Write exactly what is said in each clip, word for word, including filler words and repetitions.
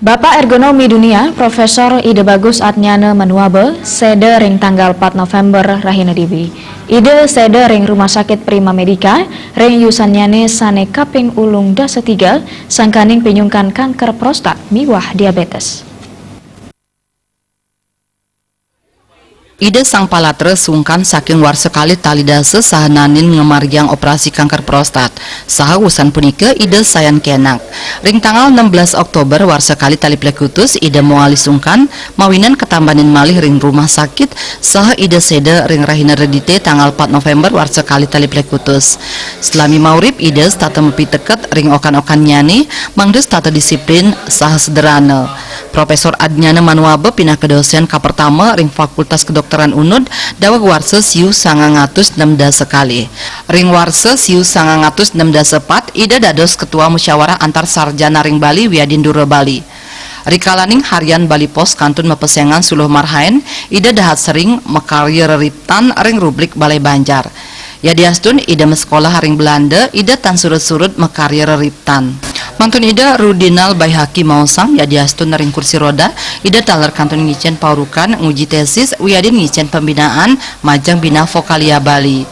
Bapak Ergonomi Dunia, Profesor Ida Bagus Adnyana Manuabe, seda ring tanggal pat November rahina Dewi. Ida seda ring Rumah Sakit Prima Medica, ring yusannyane sane kaping ulung dasa tiga, sangkaning pinyungkan kanker prostat miwah diabetes. Ida Sang Palatra sungkan saking warsa kalih tali dasa saha nanin ngamargiang operasi kanker prostat. Saha wusan punika Ida sayan kenak. Ring tanggal enam belas Oktober warsa kalih tali plekutus, Ida mawali sungkan, mawinan katambanin malih ring rumah sakit, saha Ida seda ring rahina Redite tanggal pat November warsa kalih tali plekutus. Salami maurip, Ida setata mapiteket ring okan-okannyane, mangda setata disiplin saha sederhana. Profesor Adnyana Manuabe pinaka dosen kapertama ring Fakultas Kedokteran Unud daweg warsa siu sangang atus nem dasa kalih. Ring warsa siu sangang atus nem dasa pat, Ida dados Ketua Musyawarah Antar Sarjana ring Bali wiadin Dura Bali. Rikalaning harian Bali Post kantun mapesengan suluh marhain, Ida dahat sering makarya reriptan ring rubrik Balai Banjar. Yadiastun Ida masekolah ring Belanda, Ida tan surud-surud makarya reriptan. Mantun Ida Rudinal Baihaki maosang, yadiastun ring kursi roda, Ida taler kantun ngicen paurukan, nguji tesis, wiadin ngicen pembinaan majeng Bina Vokalia Bali.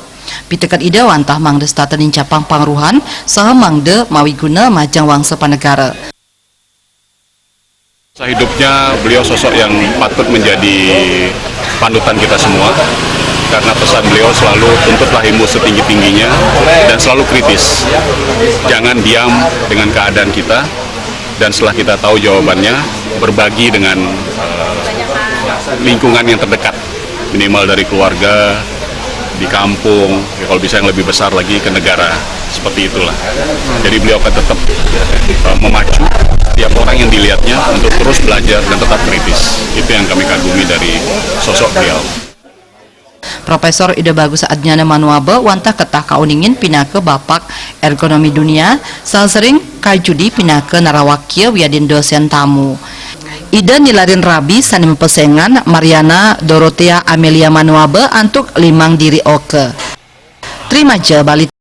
Piteket Ida wantah mangda setata nincapang pangruhan saha mangda mawiguna majeng wangsa panegara. Sehidupnya beliau sosok yang patut menjadi panutan kita semua, karena pesan beliau selalu, "Tuntutlah ilmu setinggi-tingginya dan selalu kritis. Jangan diam dengan keadaan kita, dan setelah kita tahu jawabannya, berbagi dengan, eh, lingkungan yang terdekat, minimal dari keluarga, di kampung, ya kalau bisa yang lebih besar lagi, ke negara." Seperti itulah. Jadi beliau akan tetap, eh, memacu tiap orang yang dilihatnya untuk terus belajar dan tetap kritis. Itu yang kami kagumi dari sosok beliau. Profesor Ida Bagus Adnyana Manuabe wantah ketah kauningin pinaka Bapak Ergonomi Dunia, saha sering kajudi pinaka narawakya wiadin dosen tamu. Ida nilarin rabi sane mapesengan Mariana Dorothea Amelia Manuabe antuk limang diri oka. Trimaja Bali.